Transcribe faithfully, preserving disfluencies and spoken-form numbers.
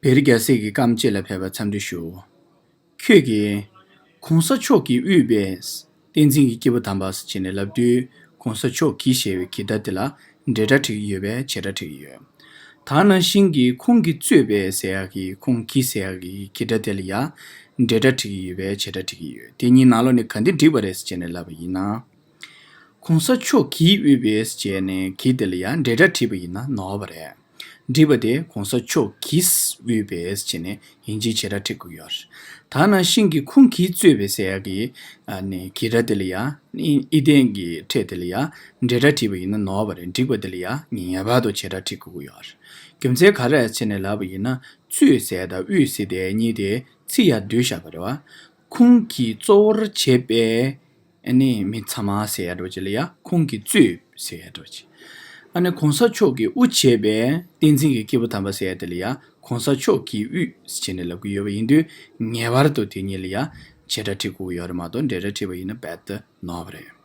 བེ་རི་རྒྱལ་སྲས་ཀྱི་སྐརམ་བཅས་ལ་ཕེབས་པར་འཚམས་འདྲི་ཞུ། ཁྱོད་ཀྱིས། གོང་ས་མཆོག་གིས་དབུས་པའི་བསྟན་འཛིན་གྱི་སྐྱེས་བུ་དམ་པ་ཟེར་བྱས་ནས་ལབ་དུས། གོང་ས་མཆོག་གིས་ཞེས་པའི་གིས་སྒྲ་དེ་ལ་འབྲེལ་སྒྲ་འབྲི་གི་ཡོད་པས་བྱེད་སྒྲ་འབྲི་གི་ཡོད། ད་ནང་བཞིན་གྱི་ཁོང་གིས་གཙོས་པའི་ཟེར་ཡག་གི་ཁོང་གིས་ཟེར་ཡག་གི་གིས་སྒྲ་དེ་ལ་ཡང་འབྲེལ་སྒྲ་འབྲི་གི་ཡོད་པས་བྱེད་སྒྲ་འབྲི་གི་ཡོད། དེ་གཉིས་ནང་ལོགས་ནས་ག་འདི་འགྲིག་པ་རེད་ཟེར་བྱས་ནས་ལབ་པ་ཡིན་ན། གོང་ས་མཆོག་གིས་དབུས་པའི་ཟེར་བྱས་ནས་གིས་དེ་ལ་ཡང་འབྲེལ་སྒྲ་བྲིས་པ་ཡིན་ན་ནོར་བ་རེད། འགྲིག་པ་དེ་གོང་ས་མཆོག་གིས་དབུས་པའི་ཟེར་བྱས་ནས་ཡིན་གཅིག་བྱེད་སྒྲ་བྲིས་དགོས་ཡོད་རེད། ད་ནང་བཞིན་གྱི་ཁོང་གིས་གཙོས་པའི་ཟེར་ཡག་གི་ཨ་ནི་གིས་སྒྲ་དེ་ལ་ཡང་ཨི་ཨི་ལྡན་གྱི་ཕྲད་དེ་ལ་ཡང་འབྲེལ་སྒྲ་བྲིས་པ་ཡིན་ན་ནོར་བ་རེད། འགྲིག་པ་དེ་ལ་ཡང་ངེས་པར་དུ་བྱེད་སྒྲ་བྲིས་དགོས་ཀྱི་ཡོད་རེད། རྒྱུ་མཚན་ག་རེ་ཟེར་ནས་ལབ་པ་ཡིན་ན། གཙོས་ཟེར་དང་དབུས་ཟེར་དེ་གཉིས་དེ་ཚིག་ཡར་བསྡུས་བཞག་པ་རེད་བ། ཁོང་གིས་གཙོ་བོར་བྱས་པའི་ཨ་ནི་མི་ཚང་མ་ཟེར་ཡ་འདྲ་བོ་ཅིག་ལ་ཡ་ཁོང་གིས་གཙོས་ཟེར་ཡ་འདྲ་བོ་ཅིག་ཨ་ནི་གོང་ས་མཆོག་གིས་དབུ་བྱས་པའི་བསྟན་འཛིན་གྱི་སྐྱེས་བུ་དམ་པ་ཟེར་ཡ་དེ་ལ་ཡ་གོང་ས་མཆོག་གིས་དབུས་ཟེར་བྱས་ནས་ལབ་ཀྱི་ཡོད་པ་ཡིན་དུས། ངེས་པར་དུ་དེ་གཉིས་ལ་ཡ་བྱེད་སྒྲ་བྲིས་དགོས་ཀྱི་ཡོད་རེད་མ་གཏོགས་འབྲེལ་སྒྲ་བྲིས་པ་ཡིན་ན་རྦད་དེ་ནོར་བ་རེད།